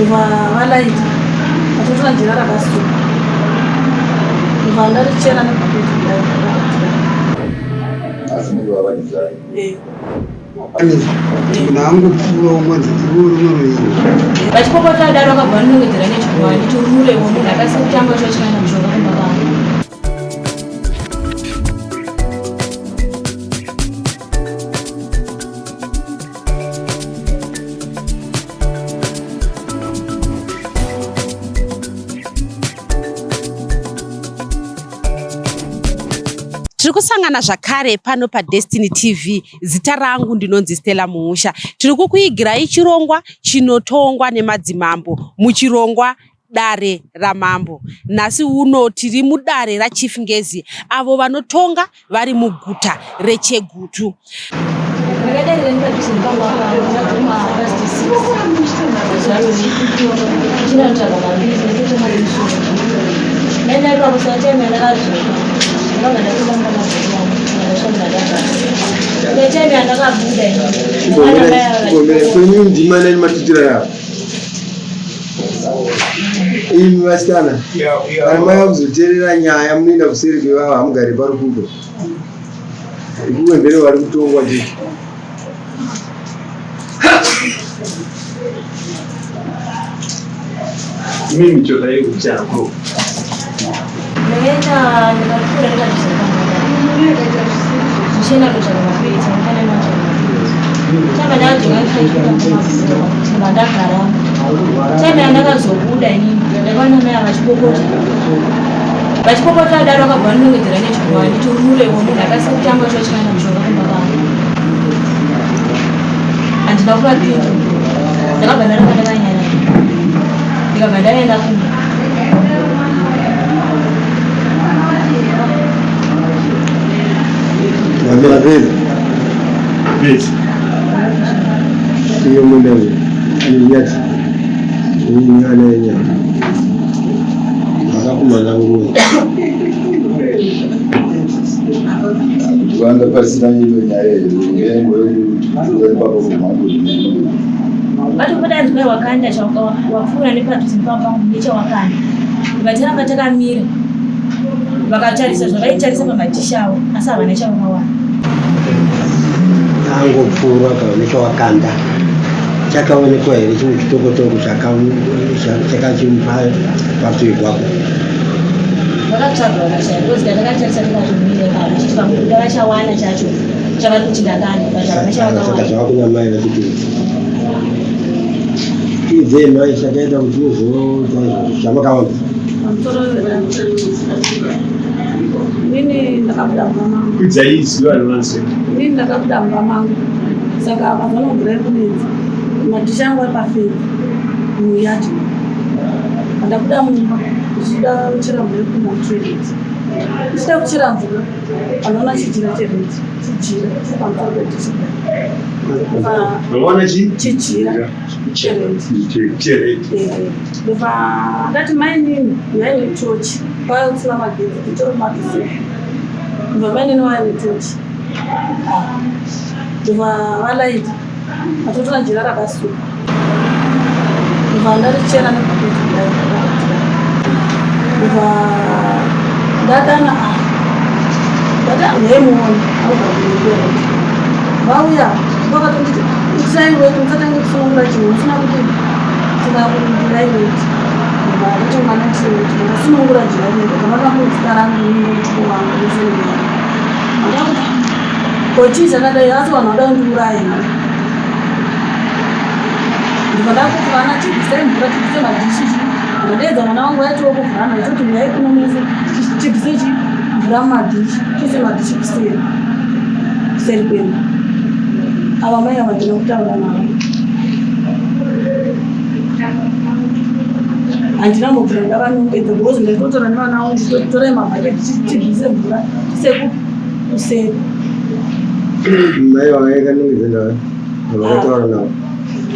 Ndobva valaita vatotora jira rakasuka ndobva ndarichera nebhaketi kudai. Asi muri vavakidzani? Eh. Munhu angopfuura ungonzi iwe uri muroyi. Vachipopota daro akabva anonongedzera nechigwani nditi uri muroyi wemunhu akasika kutanga uchivachiwana mushonga kumba kwangu. Tiri kusangana zvakare pano paDestiny TV. Zita rangu ndinonzi Stella Muusha. Tiri kukuigirai chirongwa chinotongwa nemadzimambo muchirongwa Dare raMambo. Nhasi uno tiri mudare raChief Ngezi avo vanotonga vari muguta reChegutu. Kwenyu ndima nani matutira yavo imi vasikana kana maiva kuzoteerera nyaya munoenda kuseri kwevava hamugare parukuko ikuwe mbere vari kutongwa chete. Mimi choka yekuchako. Ndakaenda ndikapfuura ndikazviseka zvichienda kutsvaga mapiritsi ndakana matsvaga mapiritsi tanga ndadzoka ndikaita ndagara time yandakazobuda inini ndakaona mai vachipopota vachipopota daro akabva anonongedzera nechigwani nditi uri muroyi wemunhu akasika kutanga uchivachiwana mushonga kumba kwangu handina kuvapindura ndakabva ndaramba ndakanyarara ndikabva ndaenda kumba. Wapedza? Pezi. Iyo munda uyu. Nyati. Inyana yenyama. Vakakumana nguva. Vanga pasina imwe nyaya here ngengo yekuti ipapo kumhango Vatobuda nzwa wakanda wapfuura nepadhuze pamba pangu nechawakanda. Vatiramba takamira vakatarisa zvavaitarisa pamadhishi avo asi havana chavakawana. Angopfuura kana nechawakanda chakaonekwa here chimwe chitokotoko chakachimupa parutivi rwako? Vakatsvaga vakashaya because takatarisa tikatomira pano tichiti pamwe kuda vachawana chacho chavari kuti ndakanda but havana Saka chavakawana. zvava kuna mai vachiti tiudzei mai chakaita kuti muzoita izvozvo zvamakaona. Pamusoro vedare. Inini ndakabuda mumba mangu. Kudzai izwi vanhu vanzwe. Inini ndakabuda mumba mangu. Saka apa vanobvura kunetsa. Madhishi angu ari pafenzi muyadhi. Pandabuda mumba ndichida kuchera mvura yekumwa mutoilet. Ndichida kuchera mvura panoona chijira chered chijira chiri pamusoro pedhishi kudai. Unoona chi? Chijira chered. Chered. Ndobva ndati mainini uyai netochi kwaiva kusina magetsi titori magetsi. Ndobva mainini vauya netochi. Ndobva valaita vatotora jira rakasuka. Ndobva ndarichera nebhaketi kudai ndakagadzira. Ndobva ndadana ah ndati huyai muone anogara kumberi vauya vakatonditi itai weti musatange kusunungura chinhu musina kuti musina kuirai weti ndobva ndati mwana itai weti ndakasunungura jira rino ndobva vakamuti zita rangu nemutupo wangu nesurname yangu. Ndakuti ko chii chakadai asi vanhu vada kundiuraya here? Ndobva ndakuti vana tibvisai mvura tibvise madhishi chi ndadeedza mwana wangu waitiwo kuvhurana ndichoti huyai kuno mese tibvise chi mvura mumadhishi tiise madhishi kuseri kuseri kwemba. Ava mai ava ndina kutaura navo. Handina kumbobvira ndavanongedza because ndaitotora nevana vangu ndichitotorai mabhaketi tibvise mvura tise kuseri. Mai vakakanongedza ndava vakataura navo.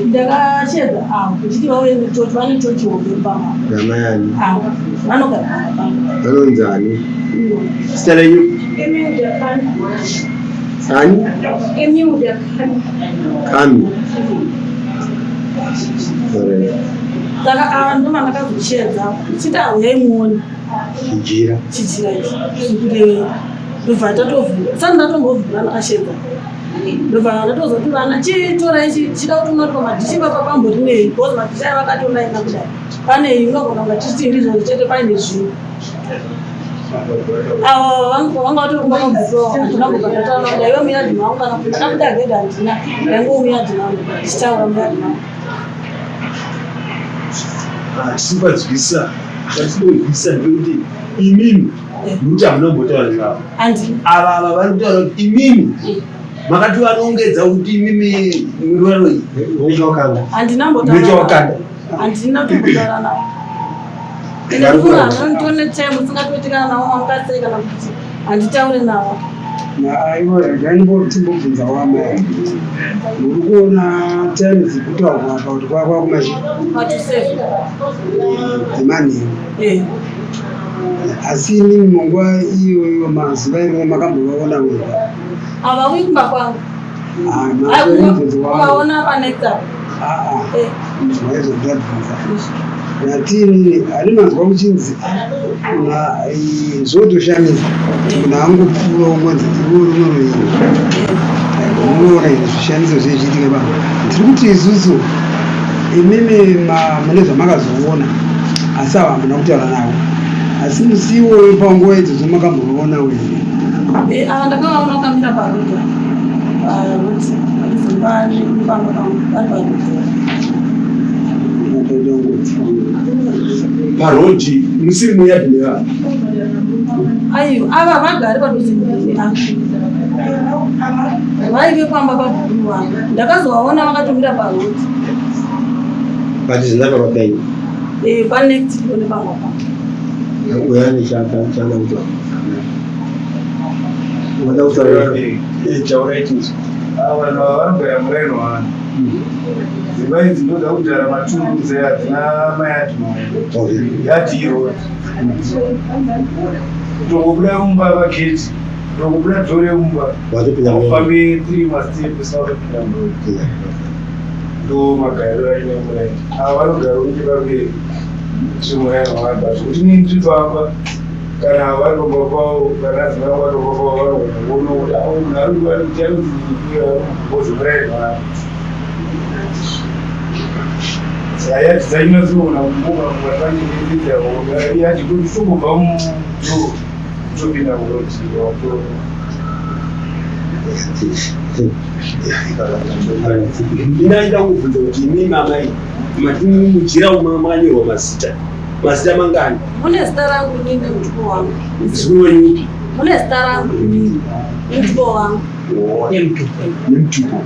Ndakashedza avo ndichiti vauye netochi vane tochi hombe mumba mavo. Namai ani? Avo vanogara pamba pangu. Vanonzi ani? Zita renyu? Emilda Kami. Ani? Emilda Kami. Kami. Alright. Saka ava ndoma ndakazochedza ndichiti auyai muone Chijira. Chijira ichi zvikurevei. Ndobva tatovhura, sani ndatombovhura ndakashedza. Ndobva ndatozoti vana chitorai chida kuti unoti pamadhishi ipapa pambori nei because madhishi aya vakatolaina kudai. Pane unogona kunga tichiti ndizvo chete paine zvinhu. Avo vanga vatori kumba kwabhuku handina kubva ndataura navo ndaiva muyadhi mangu kana kuti ndakabuda gedhi handina ndaingova muyadhi mangu ndichitaura muyadhi mangu. Hatisi kupanzwisisa chatinohwisa ndekuti imimi muti hamuna kumbotaura nevavo ava ava vari kutaura kuti imimi makatovanongedza kuti imimi muri varoyi handina handina kutombotaura navo ende munhu anonditone time usingatoitikana navo mamukasei kana kuti handitaure navo. Aiwa regai ndimbobvunza wamai muri kuona time dzikutaurwa apa kuti kwakwa kumachi Patu 7 dzemanheru. Eh. Asi imimi munguva iyoyo mazuva iroro makambovaona wega? Havauyi kumba kwangu. Ah, Ukaona panext up. Aa, waizondabvunza natini ani manzwa kuchinzi zvotoshamisa munhu angopfuura ungonzi iwe uri muroyi. Unoona izvi zvishamiso zvezviitika pano. Ndiri kuti isusu imimi mune zvamakazoona asi ava hamuna kutaura navo, asi musi iwoyo panguva idzodzo makambovaona here? Ava ndakavaona vakamira paroad, paroad padhuze nepamba pangu, vari paroad. Paroad musiri muyadhi mevanhu? Aiwa, ava vagari padhuze neni, ava vaive pamba pabhuru wangu, ndakazovaona vakatomira paroad. Padhuze napamba penyu? Eh, panext door nepamba pangu. Uya nechaka chada kutaura. Wada kutaura. Taurai tinzwe. Vanhu ava vanogara muraini wani. Dzimba idzi ndoda kugara matundu hadzina mayadhi maoko. Yadhi irodi. Kutongobuda mumba pagedhi, kutongobuda door remumba. Watopinda mumba. Ufambe 3 masteps watopinda muroad. Ndo magariro aine muraini. Ava vanogara unge pamberi tiri muraini wani but kuti inini ndiri pamba kana vari pamba pavo kana adzimai vangu vari pamba pavo vanogona kuona kuti avo munhu ari kuti anonzi ngozi muraini wani. Yadhi dzachona dzinogona kumuka mukatangengedza yadhi kuti tongobva mudo kutopinda muroad wato. Ndaida kubvunza kuti imimi amai mati mujira umu makanyorwa mazita, mazita mangani? Mune zita rangu inini nemutupo wangu. Muzukuru wenyu upi? Mune zita rangu inini nemutupo wangu. Nemutupo.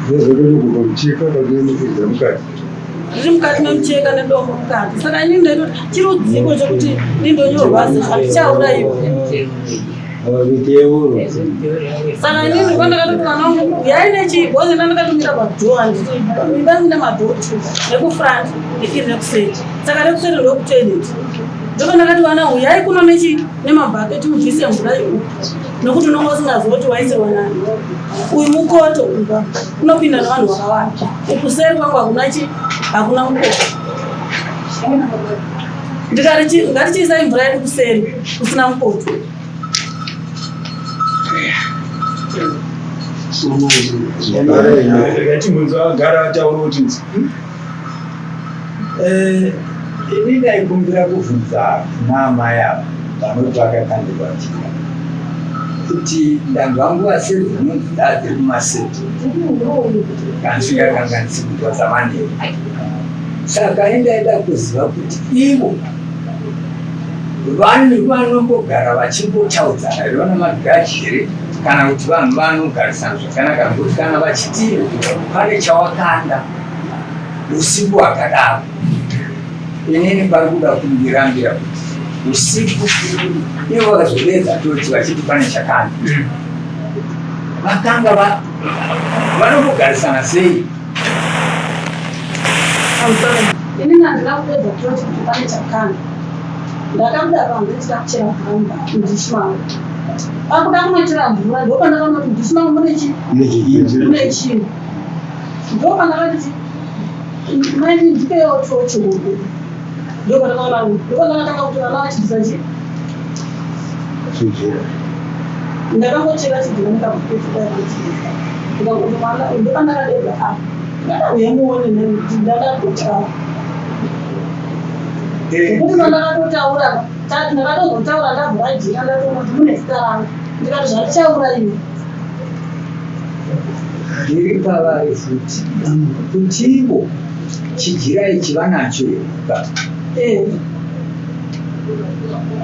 Zvakanyorwa pamucheka kana mukati? Riri mukati memucheka nedombo mukati. Saka inini ndaitoti chirudziko chekuti ndindonyorwa zita handichaurayiwa. Saka inini pandakatoti vana vangu uyai nechibhozi, ndandakatumira padoor, handiti imba ine madoor two, rekufront neiri rekuseri. Saka rekuseri ndokutoilet. Ndopandakati vana uyai kuno nechi nemabhaketi mubvise mvura iyi nokuti unonga usingazivi kuti waisirwa nani. Uyu mukoto kumba unopinda nevanhu vakawanda. Kuseri kwangu hakuna chi hakuna mukoto. Ndikati ngatichiisai mvura yedu kuseri kusina mukoto. Rega agara ataura kuti nzi. Ini ndaikumbira kuvhunza kuna amai ava vanoti vakakandirwa jira kuti ndanzwa nguva sedzinonzi dzadziri kumasete kana ndisingakanganisi kunzwa dzamanheru, saka indaida kuziva kuti ivo vanhu vanombogara vachimbotaudzana here, vana magrudge here, kana kuti vanhu vanogarisana zvakanaka, nokuti kana vachiti pane chawakanda usiku hwakadaro, inini pari kuda kundirambira kuti usiku ivo vakazodedza toti vachiti pane chakanda vakanga vanombogarisana sei? Inini handina kupedza toti kuti pane chakanda. Ndakabuda panze ndichida kuchera mvura mumba mudishi mangu. Pakuda kunochera mvura ndopandakaona kuti mudishi mangu mune chi mune chinhu. Ndopandakati chi Mai ndipewo tochi hombe. Ndopandakaona ndopandakatanga kuti vana vachibvisa chi Chijira. Ndakangochera chijira ndikapfeka ndikangoti mwana ndopandakadedza ah ndakauya muone nekuti ndakatotaura. Nekuti pandakatotaura ndakatozotaura ndavhura jira ndatoona kuti mune zita rangu ndikati zvatichaura iwe. Riri pavari futi kuti ivo chijira ichi vanacho here Eh.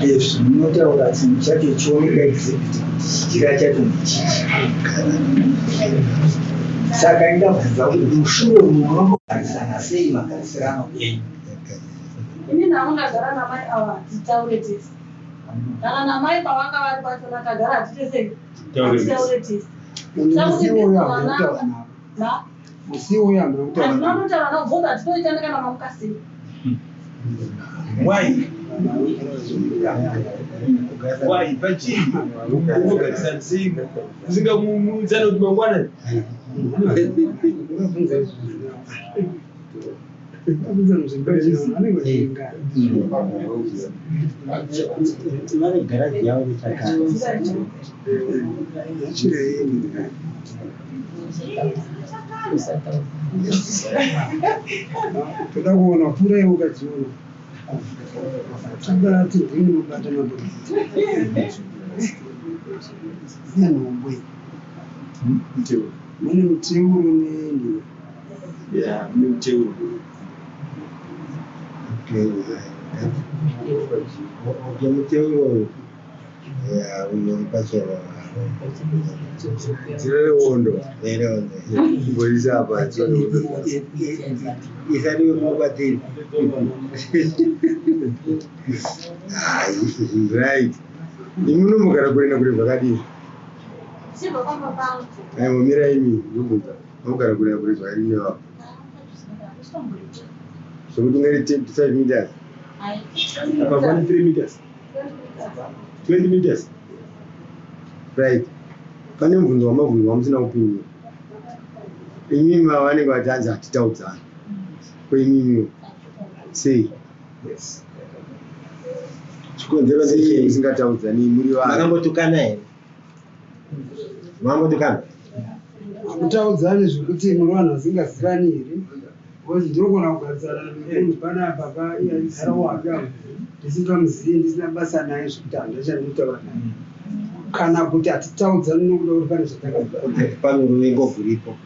Izvi munotaura chinhu chacho chioneka exhibit kuti chijira chacho ndechichi. Saka ndabvunza kuti mushure umu munombogarisana sei magarisirano enyu? Ini nhangu ndagara namai ava hatitaure tese. Kana namai pavanga vari pachona tagara hatite sei? Hatitaure tese. Musi iwoyo hamuna kutaura navo. Na? Musi iwoyo hamuna kutaura Handina navo. kutotaura navo because hatitoitane kana mamuka sei. Why? Why? Pachii? Unogarisana sei? Usingamuudzana kuti mangwana Ungabvunza izvozvo. Ungabvunza nzvimbo izvozvo, vanenge vachingana. Vane garaji yavo nechakare. Chirei. Toda kuona pfuura iwe ukadziona. Tsvagati ndini mubata mabhokisi. Nenhombo iyi. Muteuro. Mune muteuro nenhombo. Ya, mune muteuro. Okay, muteuro uyu. Ya, uyu uri pachena. Jira rehondo. Rehondo. Kumboisa apa jira rehondo. Isariwe mubatsiri. Right. Imi munombogara kure nakure zvakadii? Chibva pamba pangu. Ai momira imi ndobvunza. Munogara kure nakure zvakadii nevavo? Zvekuti ungari 10 to 5 meters. Apa pane 3 meters. 20 meters. Right. Pane mubvunzo wamabvunzo wamusina kupindura. Imimi vanenge vati hanzi hatitaudzani. Ko imimiwo sei? Yes. Chikonzero Sei ndechei? musingataudzani muri vanhu? Makambotukana here? Mambotukana? Hamutaudzani zvekuti muri vanhu vasingazivani here? Because ndinogona kugarisana nemunhu panapa pa iye achigara wake apo ndisingamuzivi ndisina basa naye zvekuti handina chandinotaura naye. Kana kuti hatitaudzani nokuda kuti pane zvatakabva. Pane ruvengo rwuripo.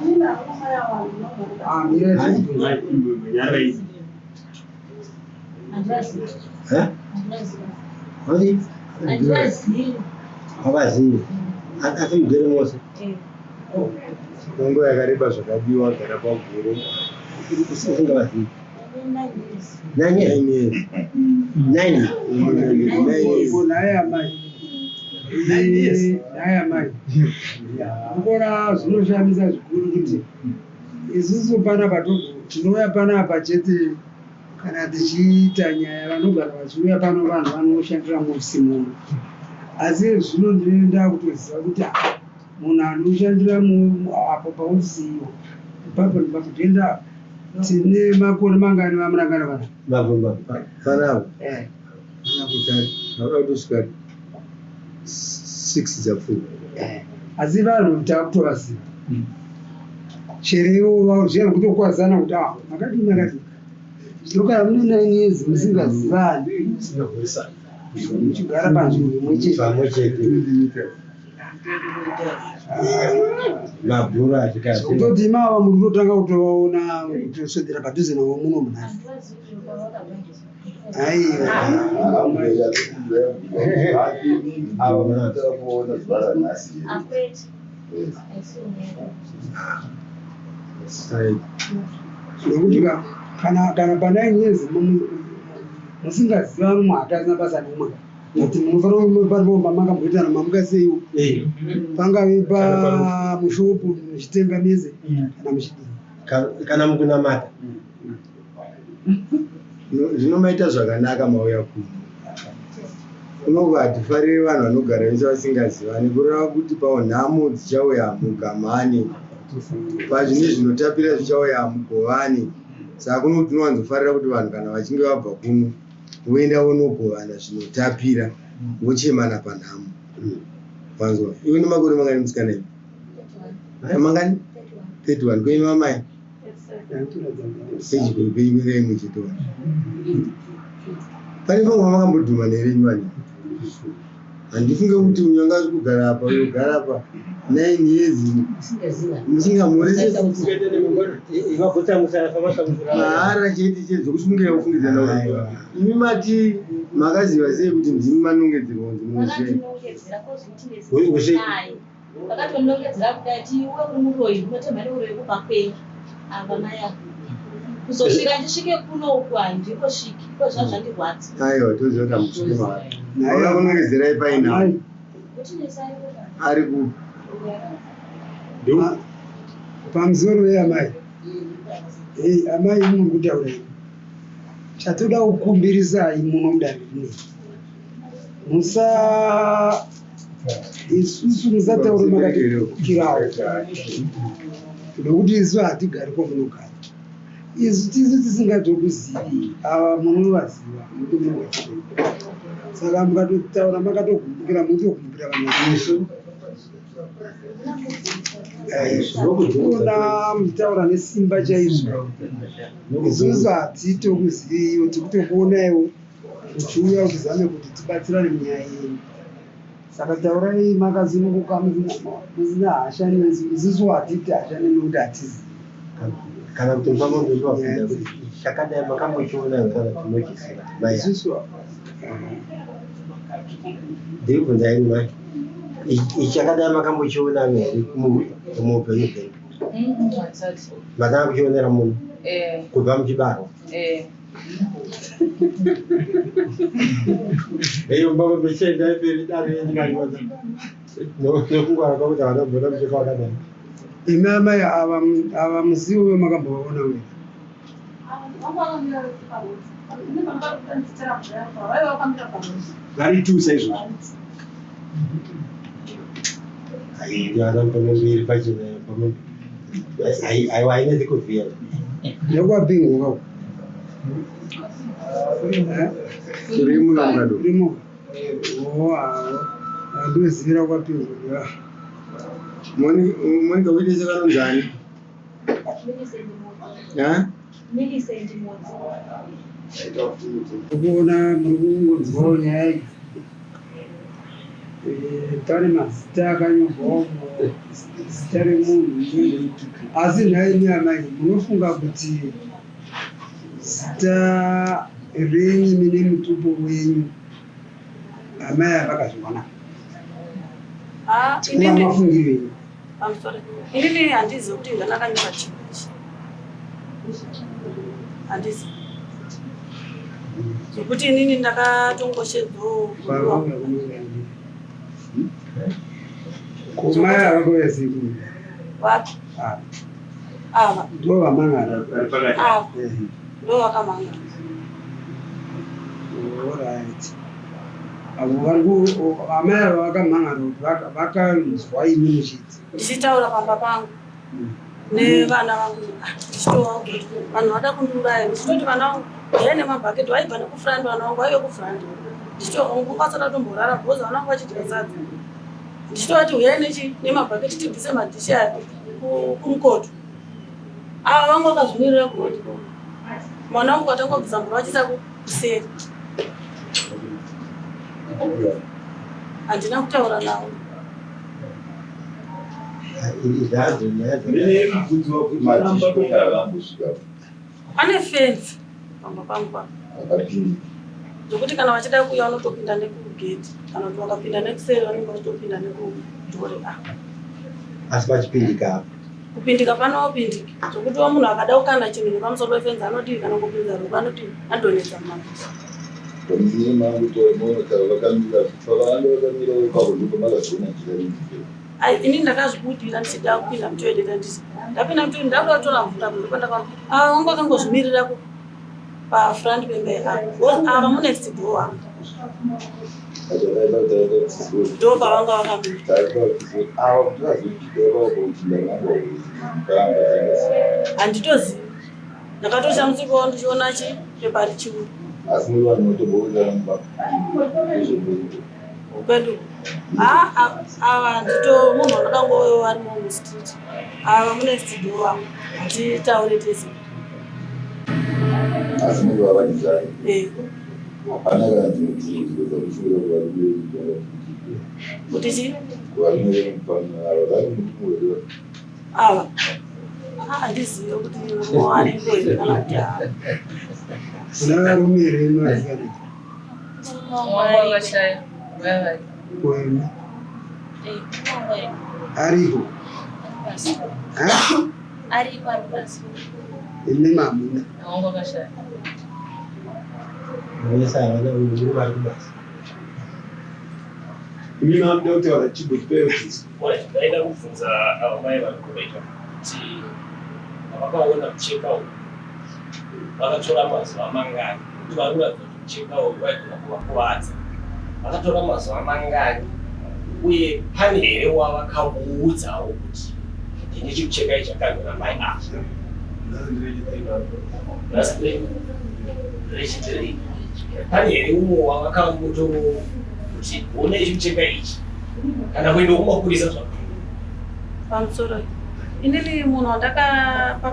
Ini nhangu mai ava handina Ah, mirai tibvunze. Mai, nyara idzi. Handivazivi. Eh? Handivazivi. Vadi? Handivazivi. Havazivi. Asi mugere mose. Eh. Nguva yakareba zvakadiwa gara pagore. Usingavazivi. Nine years. Nine years. Nine years. Nine. Nine years. Ko nhai amai. Nine years. Nhai amai. Mukuona zvinoshamisa zvikuru kuti isusu panapa tinouya panapa chete kana tichiita nyaya vanogara vachiuya pano vanhu vanoshandira muofisi muno. Asi zvino ndinoenda kutoziva kuti ah, munhu anoshandira apo paofisi iyo ipapo ipapo toenda tine makore mangani vamurangana vana. Mabvumba. Panapa. Eh. Panapa tauda kutosvika 6 dzapfuura. Asi vanhu takutovaziva. Chero ivo zviya kutokwazana kuti ah makadii makadii. Zvino kana mune nine years musingazivani Musingagwarisani. muchigara panzvimbo imwe chete. Pamwe chete. Mabhuru achikadzi. Kutoti imava muri kutotanga kutovaona kutoswedera padhuze navo muno munhasi. Handivazivi kwavakabva. Aiwa. Ava vanotanga kuona zuva ranhasi here? Akwete. Yes. Haisi Right. Nekuti kana kana pa nine years musingaziva mumwe hatasina basa nemwe. Kuti munofanira kunge paripo pamakamboitana mamuka seiwo. Eh. Pangave pamushopu muchitenga mese kana muchidii. Kana mukunamata. Zvino maita zvakanaka mauya kuno. Kunongo hatifariri vanhu vanogara vese vasingazivani kureva kuti paunhamo dzichauya mugamani. Pazvine zvinotapira zvichauya hamugovani. Saka kuno tinowanzofarira kuti vanhu kana vachinge vabva kuno voenda vonogovana zvinotapira vochemana panhamo. Wanzwa? Iwe nemakore mangani musikana iwe? Mangani? 31. Kwenyu amai? Peji kwenyu kwenga imwe chete wani. Pane pamwe pamakambodhumana here imi vanhu? Handifunge kuti uyu anga ari kugara apa uyo kugara apa 9 years musingamhorese mahara chete chete zvekufungira kufungidzana imi mati makaziva sei kuti ndimi manongedzerwa kunzi munozvei Vakatonongedzera kudai ti iwe uri muroyi unotemha neuroyi kubva kwenyu ava mai ava. Kuzosvika ndisvike kuno uku handingosviki iko zva zvandirwadza. Aiwa toziva kuti hamusvike mahara. Aona kunongedzerai painawo. Ari kupi? Pamusoro veamai. Hey, amai muri kutaura imi. Chatoda kukumbirisai muno mudare rineri. Musa isusu musataure makatikirawo nokuti isu hatigari kwamunogara isu tisu tisingatokuzivi ava munovaziva saka mukatotaura makatogumbukira mutogumbukira vanhu isu ona muchitaura nesimba chaizvo isusu hatitokuziviwo tikutokuonaiwo Tichiuya kuzame kuti tibatsirane munyaya yenyu. Saka taurai makasununguka musina hasha nesu. Isusu hatiiti hasha nemi kuti hatizivi. Kana kuti mukambonzwa kuti chakadai makambochiona here kana kuti munochiziva mai Isusu ndiri kubvunza ini mai ichi chakadai makambochiona here muupenyu hwenyu matanga kuchionera muno kubva muchibarwa Eyo mbaba mechenda iperi dare ndikaiona. Nokungwara kwakuti havana kubona mucheka wakadai. Imi amai ava ava musiwo wemakambovaona wena. Vari two saizvozvo. Aiwa pamuviri pachena pamwe aiwa hainetsi kuvhiya. Nekwapingo kako. Urimuka mukado. Urimuka. Oh, ndozivira kwapingo. Monica uite sekanonzani? Ha? Millicent Mudzi. Kuona muri kungonzwawo nyaya iyi. Eh, pane mazita akanyorwawo zita remunhu asi nhaimi amai munofunga kuti zita renyu imi nemutupo wenyu amai avakazviwana Ah, kuna inini mafungiro enyu pamusoro inini handizivi kuti ndakanyora chii handizivi zvekuti inini ndakatongoshedzo Kumai ava kuya Wapi? Ava. Ndo vamangara. Ava. Ndo vakamangara. Alright. Avo vari ku amai ava vakamangara kuti vakanzwa imi muchiti. Ndichitaura pamba pangu. Nevana vangu ah, ndichitovaudza kuti vanhu vada kundiuraya ndichitoti vana vangu ndaive nemabhaketi vaibva nekufront vana vangu vaive kufront ndichitoongu vasati vatomborara because vana vangu vachidya sadza ndichitovati huyai nechi nemabhaketi tibvise madhishi aya kumukoto ava vangu vakazvimirira kurodi mwana wangu katanga kubvisa mvura vachiisa kuseri handina kutaura navo Pane fenzi pamba pangu pa zvekuti kana vachida kuuya vanotopinda nekugate kana kuti vakapinda nekuseri vanenge vachitopinda nekudhore apa. Asi pachipindika apa? Kupindika panopindika zvekuti wa munhu akada kukanda chinhu nepamusoro pefenzi anodii kana kupinza ruoko anodii adonhedza mumabasa. Pamuzini mangu tomonotaura vakamira pavanga vakamira ipapo ndipo makazoona jira rinzira. Ai ini ndakazvibudira ndichida kupinda mutoilet anditi ndapinda mutoilet ndakuda kutora mvura ndipo ndakaona ava vangu vakangozvimirira ku pafront pemba ava ava munext door wangu. Ndo pavanga vakamira. Handitozivi, ndakatoshamisikawo ndichiona chi pepa richiuya. Asi muri vanhu vanotombowirirana mumba kwedu? Ava ndito munhu wandakangouyawo arimo mustreet. Ava mune studio vangu, hatitaure tese. Asi muri vavakidzani? Eh. Hapana kana dzimwe dzimwe dzakufungira kuti varume Kuti chii? Varume vemupano ava vari mutumo here? Ava handizive kuti aripo here kana kuti ava. Kuna varume here inoziva? Wakashaya vaya. Kurume ariko? Ha? Ariko, ari basi. Imi mamuna? Wangu wakashaya. Vese havana uyu vari kubasa. Imi mamuda kutaura chimbotipewo bvunzo. Ndaida kubvunza ava mai vari kuita kuti vakaona mucheka uyu vakatora mazuva mangani, kuti vari kuratidza kuti mucheka uyu waigona kuvakuvadza. Vakatora mazuva mangani, uye pane here wavakamuudzawo kuti ndine chimucheka ichi chakandwa namai ava? Rechitiri, pane here umwe wavakamboto kuti one chimucheka ichi, kana kuenda kumapurisa zvako? Pamusoro, inini munhu wandaka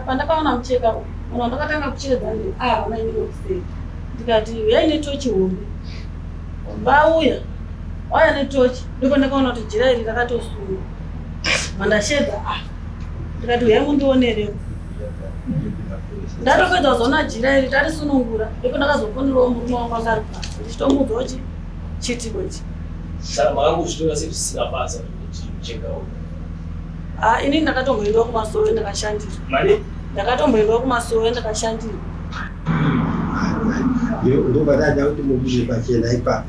pandakaona mucheka, munhu wandakatanga kuchiedza ndi ava mainini. Ndikati, "Uyai netochi hombe." Vauya, vauya netochi, ndipo ndakaona kuti jira iri rakatosungwa. Mandashedza, ah, ndikati, "Uyai mundionerewo." Ndatopedza kuzoona jira iri tarisunungura, ndipo ndakazofonerawo murume wangu anga ari pasi, ndichitomuudzawo chiitiko ichi. Saka makangozvitora sezvisina basa kuti mucheka uyu? Ah, inini ndakatomboendawo kumasowe, ndakashandira. Mari? Ndakatomboendawo kumasowe, ndakashandira. Ndobva kuti mubude pachena ipapo.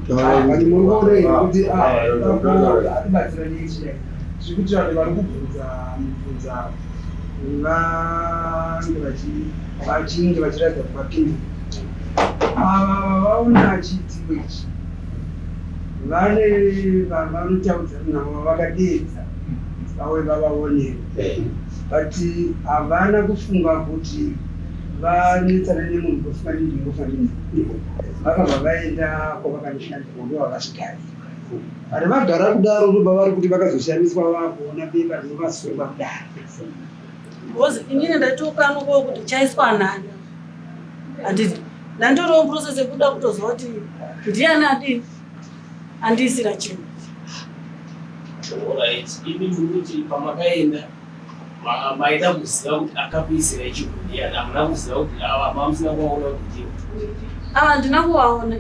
But muri kuona here kuti atibatsira nechii zvekuti vanhu vari kubvunza mibvunzo avo vange vachinge vachiratidza kuvapindura? Ava vaona chiitiko ichi, vane vanhu vanotaudzana navo vakadeedza vauye vavaonere, but havana kufunga kuti vanetsana nemunhu kufunga ndingofa ndini. Vakabva vaenda kwavakanoshandira, ndo vakasvika vari vagara kudaro. Ndobva vari kuti vakazoshamiswa vakuona bepa rinovasungwa kudaro. Because inini ndaitokanukawo kuti chaiswa nani. Handiti ndanditoriwo process yekuda kutoziva kuti ndiani adini andiisira chinhu. Alright, imi muri kuti pamakaenda maida kuziva kuti akakuisirai chinhu ndiani, hamuna kuziva kuti ava mamusina kuvaona kuti ndivo? Ava handina kuvaona,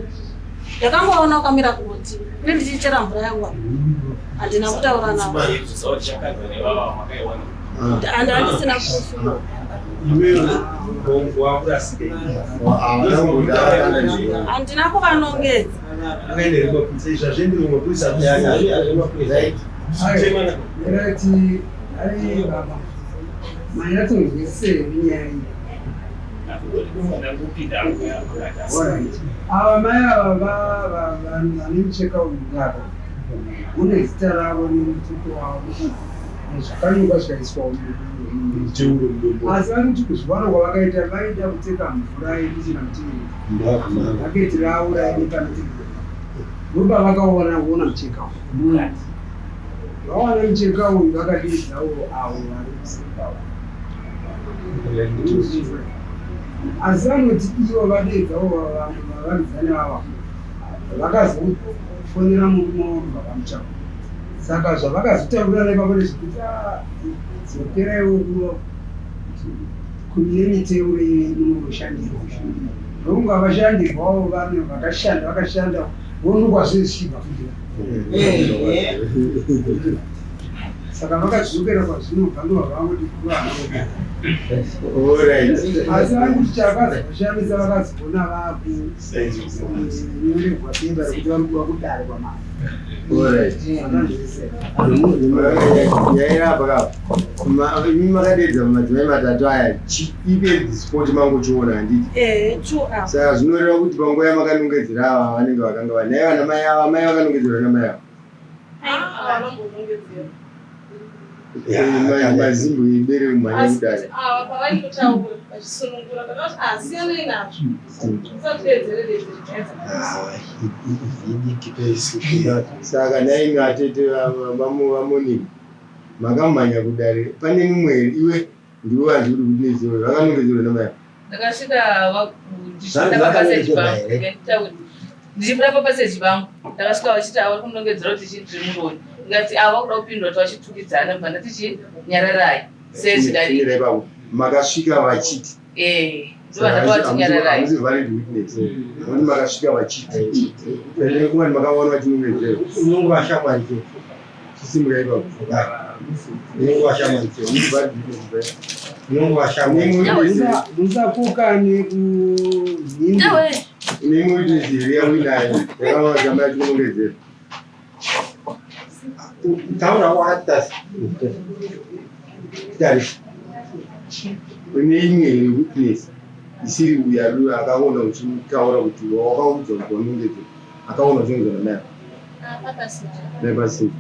ndakangovaona wakamira kumutivi ine ndichichera mvura yangu apa. Handina kutaura navo. Kuziva kuti chakandwa nevava makaiwana? Handi handisina kufunga. Iwewe wakurasika. Handina kuvanongedza. Akaenda kumapurisa, izvi hazvienderi kumapurisa. Ndakati ari baba manyatsonzwisise nyaya iyi. Ndangopinda. Alright. Ava mai ava vanhu vane mucheka uyu ngava une zita ravo nemutupo wavo zvakanyorwa zvikaiswa Miteuro mudombo. Asi vari kuti kuzviwana kwavakaita, vaida kuteka mvura yekuti namuteveri bhaketi ravo raive panotekwa, ndopa vakaona kuona mucheka uyu. Vawana mucheka uyu, vakadidzawo avo vari kuseka. Asi vanoti ivo vadeedzawo vanhu vavakidzani vava, vakazofonera murume wavo vakamutsvaka. Saka zvavakazotaurirana ipapo ndezvekuti, "Ah, dzokeraiwo kuno kune miteuro inoshandirwa." Ndokunga vashandirwawo vanhu vakashanda, vakashanda vonokwa zvezvichibva futi. Saka vakadzokera kwazvinobva, ndobva vangoti kuvana. Asi vari kuti chakazoshamisa, vakazoona vakunyorerwa bepa rekuti vari kuva kudare kwamai. Nyaya irapa kapa. Imi makadeedza madzimai matatu aya ive spot mangochiona handiti? Saka zvinoreva kuti panguva yamakanongedzera ava vanenge vakanga vari nai vana mai ava, mai vakanongedzerwa namai ava. Mazimbo ibere kumhanya kudai. Ava pavaitotaura vachisunungura ndakati asiyanai nazvo usatideedzere. Saka nhaimi atete vaMonica makamhanya kudare pane mumwe here iwe ndiwe wandiri kuti neziwe vakanongedzerwa namai ava? Ndakasvika ndichibuda papaseji pangu, ndichibuda papaseji pangu ndakasvika vachiti ava kunongedzera kuti chii ndiri muroni, ndikati ava kuda kupindura kuti vachitukidzana, bva ndati chii nyararai sezvidadii. Ipapo makasvika vachiti ndovandakavati nyararai. Hamusi valid witness nokuti makasvika vachiti kumani makaona vachinongedzera. Unongova shamwari chete. Chisimuka ipapo. Unongova shamwari chete. Hamusi valid witness. Unongova shamwari. Musapokane kunhindi. Une witness here yauinayo yakaona jamba yachikunongedzera? Taura wakatasi. Tarisa. Une imwe here witness isiri uyo akaona uchitaura kuti wakaudzwa kuti wanongedzera, akaona uchinongedzera naye? Nepasina.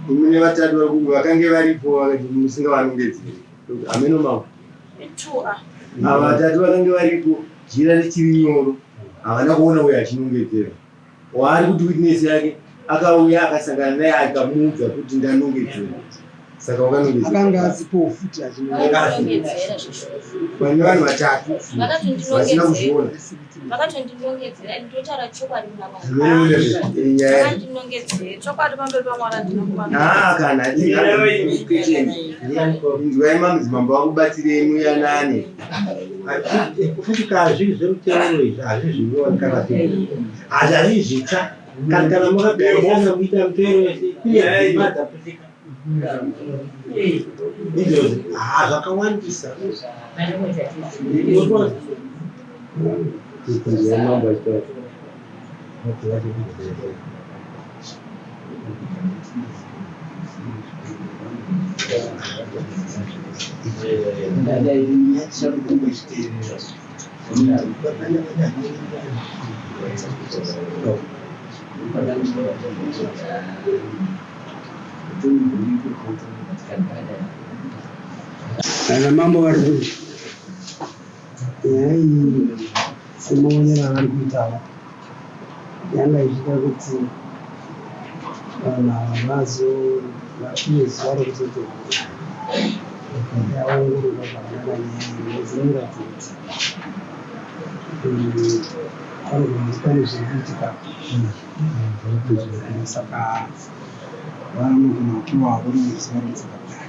Imi nevatatu vakange varipo vakati musingavanongedzeri hameno mavo. Ava vatatu vakange varipo jira richiri nyoro havana kuona uyo achinongedzera. Waari kuti witness yake akauya akasangana naye akamuudza kuti ndanongedzera, saka wakanongedzera. Akanga asipo futi. Pane vanhu vatatu vasina kuzviona. Vakatondinongedzera, ndotaura chokwadi kuna Mwari. Nyaya Vakandinongedzera chokwadi pamberi paMwari ndinokuva. Haa, kana inzwai madzimambo vakubatsirei muyanane. Futi kana zviri zvemuteuro izvi hazvizvinyori kana asi hazvii zvitsva kana makagarisana kuita muteuro wese kune dzimba dzaputika izvozvi haa zvakawandisa. Inzwai mambo achitaura. Ana mambo vari kuti nyaya iyi semaonero avari kuita ava yanga ichida kuti vanhu ava vazo vapiwe zuva rekuzoti yaongororwa zvakanaka nyaya iyi dzinoratidza kuti panogona kuti pane zviri kuitika, saka vanogona kupiwa rimwe zuva rekudzoka kudare.